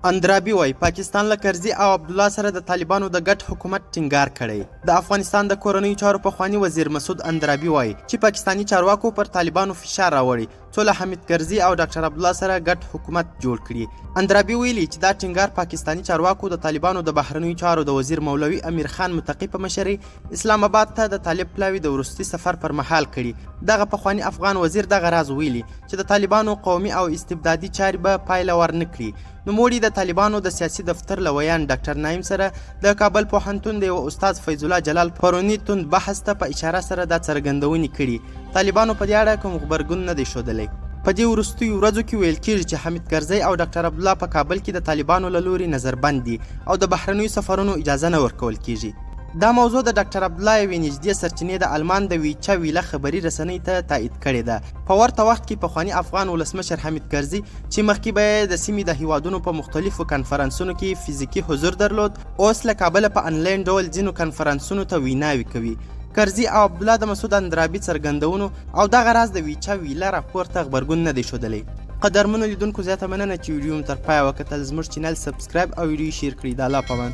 اندرابي وايي، پاکستان له کرزي او عبدالله سره د طالبانو د ګډ حکومت ټینګار کړی. د افغانستان د کورنیو چارو پخواني وزیر مسعود اندرابي وايي چې پاکستاني چارواکو پر طالبانو فشار راوړی څو له حامد کرزي او ډاکټر عبدالله سره ګډ حکومت جوړ کړي. اندرابي ویلي چې دا ټینګار پاکستاني چارواکو د طالبانو د بهرنیو چارو د وزیر مولوي امیر خان متقي په مشرۍ اسلام اباد ته د طالب پلاوي د وروستي سفر پر مهال کړي. دغه پخواني افغان وزیر دغه راز ویلي چې د طالبانو قومي او استبدادي چارې به پایله ورنه کړي. نوموړي د طالبانو د سیاسي دفتر له ویاند ډاکټر نعیم سره د کابل پوهنتون د یوه استاد فیض الله جلال پروني توند بحث ته په اشاره سره دا څرګندونې کړي. طالبانو په دې اړه کوم غبرګون نه دی ښودلی. په دې وروستیو ورځو کې ویل کیږي چې حامد کرزی او ډاکټر عبدالله په کابل کې د طالبانو له لوري نظربند دي او د بهرنیو سفرونو اجازه نه ورکول کیږي. دا موضوع د ډاکټر عبدالله یوې نږدې سرچینې د آلمان د ویچه ویله خبري رسنۍ ته تایید کړې ده. په ورته وخت کې پخواني افغان ولسمشر حامد کرزي چې مخکې به یې د سیمې د هیوادونو په مختلفو کنفرانسونو کې فزیکي حضور درلود، اوس له کابله په انلاین ډول ځینو کنفرانسونو ته ویناوې کوي. کرزي او عبدالله د مسعود اندرابي څرګندونو او دغه راز د ویچه ویله راپور ته غبرګون نه دی ښودلی. قدرمنو لیدونکو، زیاته مننه چې ویډیو مو تر پایه وکتل. زموږ چینل سبسکرایب او ویډیو شیر کړئ. د الله په امان.